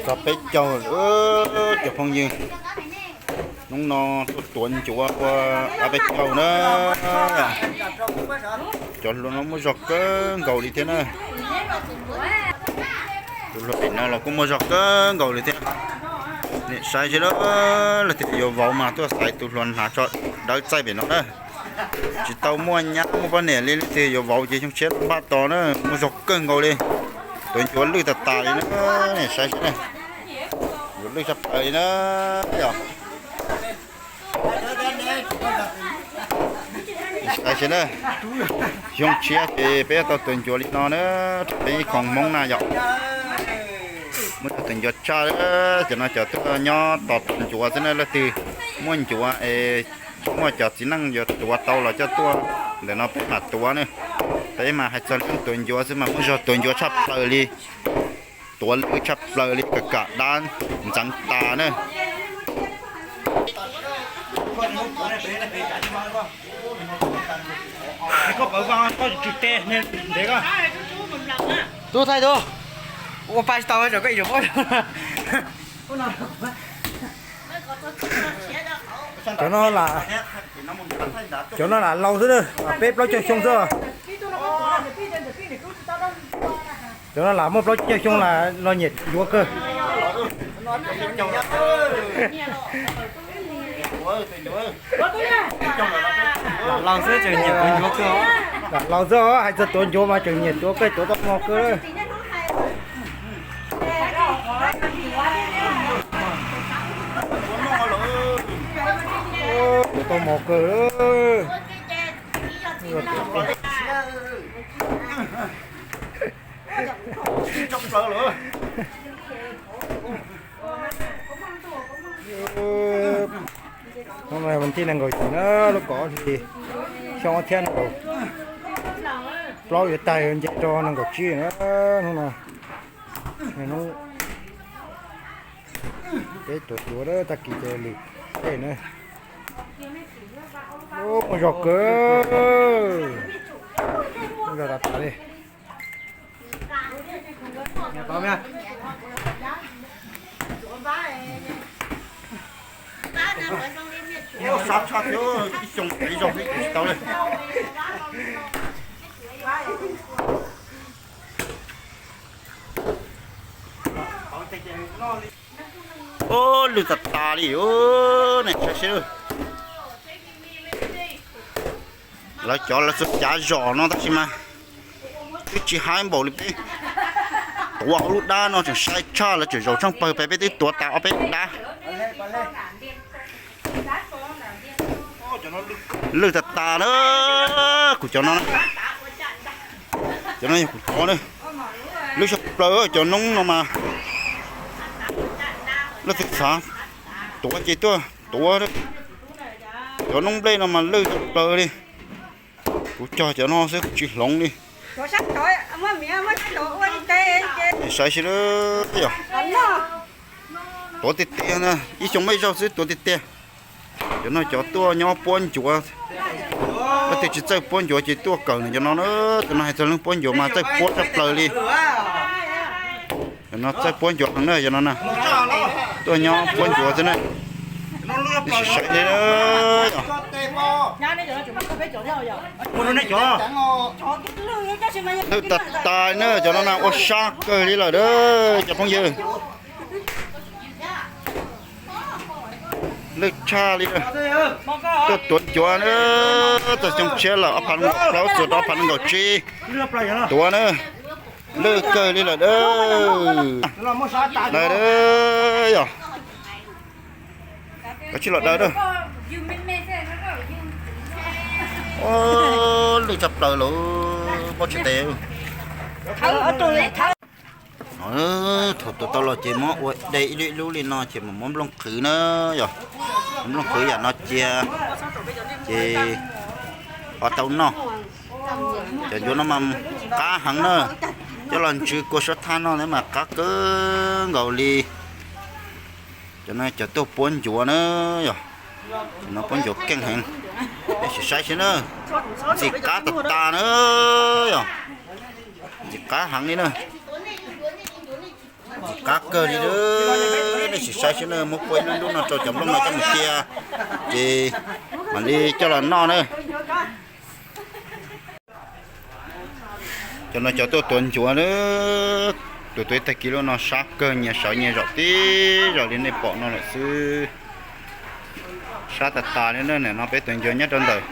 Txog peb caug lawm cov phooj ywg. Hnub no tuaj tuav ncuav ua peb caug na. Cov hluas no muaj zog kawg nkaus li thiab na. Tus hluas pem no los kuj muaj zog kawg nkaus li thiab. Niam saib seb, leej twg yuav vauv mas tuaj xaiv tus hluas hnav tso dawb txaij pem no na. Tsis tau muaj nyab muaj poj niam li, leej twg yuav vauv ces xyoo tshiab npaj tos na, muaj zog kawg nkaus li. Tuav ncuav lwj tas tas li na, niam saib seb na. Ncuav lwj tshaj plaws li na yom. Saib seb na, xyoo tshiab ces peb yuav tau tuav ncuav li no na, rau peb ib khoom Hmoob na yom. Muaj cov tuav ncuav tshaj, cov no cov tuaj nyob tos tuav ncuav xwb na, leej twg muaj ncuav es muaj cov txiv neej yuav tuav tau los coj tuaj ntawm no peb mam tuav na. Peb mas hais txog lub tuav ncuav xwb mas muaj zog tuav ncuav tshaj plaws li, tuav lwj tshaj plaws li, kam kam dab ntxeev tas na. Tub thaij tub, ua pa tsis tau, koj ib zaug paub. Cov no, cov no lam laus xwb na, peb plaub caug xyoo xwb. Cov no lam muaj plaub caug xyoo los nyiam ncuav kawg. Lam laus xwb tseem nyiam tuav ncuav kawg. Lam laus xwb hais txog tuav ncuav mas tseem nyiam tuav kawg, tuav tau mos kawg. Tuav tau mos kawg. Hnub no vas thib nees nkaum yim na, lub kaum ob hlis xyoo ob txhiab nees nkaum plaub yuav tag yuav nce rau nees nkaum tsib na. Hnub no hnub peb tuav ncuav tag kis ces lwm tej na. Muaj zog kawg, muaj zog tas tas li. Sab tshaj thiab, ib xyoo ib zaug xwb tsis tau li. Ub, lwj tas tas li, nej saib seb. Lawv cov lawv txawj cav zos no tab sis mas twb tsis haib npaum li peb. Tuav hauv lub dab no tseem sai tshaj, lawv tseem zaum tsheej pawg pem, peb twb tuav tas ob peb dab. Lwj tas tas na, kuv cov no na. Cov no yog kuv cov na. Lwj tshaj plaws cov noob no mas. Leej twg xav tuav ces tuaj tuav. Cov noob nplej no mas lwj tshaj plaws li. Kuv cog cov no xwb kuv tsis hloov li. Saib seb, yog tuav tiag tiag na, ib xyoo muaj ib zaug xwb tuav tiag tiag. Cov no cov tuaj nyob puab ncuav, leej twg tsis txawj puab ncuav ces tuaj kawm nws cov no na. Cov no hais txog leej puab ncuav mas txawj puab tshaj plaws li. Cov no txawj puab ncuav heev na, cov no na. Tuaj nyob puab ncuav xwb na. Saib li, lwj tas tas na, cov no na ua sab kawg li lawm a cov phooj ywg. Lwj tshaj li. Tuaj tuav ncuav na, txog xyoo tshiab lawm, ob phav nees nkaum plaub txuas rau ob phav nees nkaum tsib. Tuav na, lwj kawg li lawm a. Yog koj tsis los daws a. Lwj tshaj plaws lawm, pob tsis tes. Thaum tuav tau los ces muab ua de ib lub ib lub li no ces mam muab nplooj qhwv na, yog muab nplooj qhwv yam no cia ces ho tau noj. Cov ncuav no mas qab heev na, coj los ntsw kua suab thaj noj na mas qab kawg nkaus li. Cov no cov tuaj puab ncuav na, yog cov no puab ncuav keej heev. Peb sim saib seb na, ntxim qab tas tas na, yog ntxim qab heev li na. Qab kawg li, nej sim saib seb na, muab pua ib lub no rau cov nplooj no coj mus cia, ces mam li coj los noj na. Cov no cov tuaj tuav ncuav na, tuav tuav ib tag kis lub no sab kawg, nyias sawv nyias zaum tib zaug li nej pom no lawm xwb. Sab tas tas li na. No peb tuav ncuav nyob rau ntawm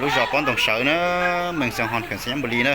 lub zos Pob Ntoo Sawv na, Meng Xeem Hos, Kheem Xeem Nyab Npus Lis na.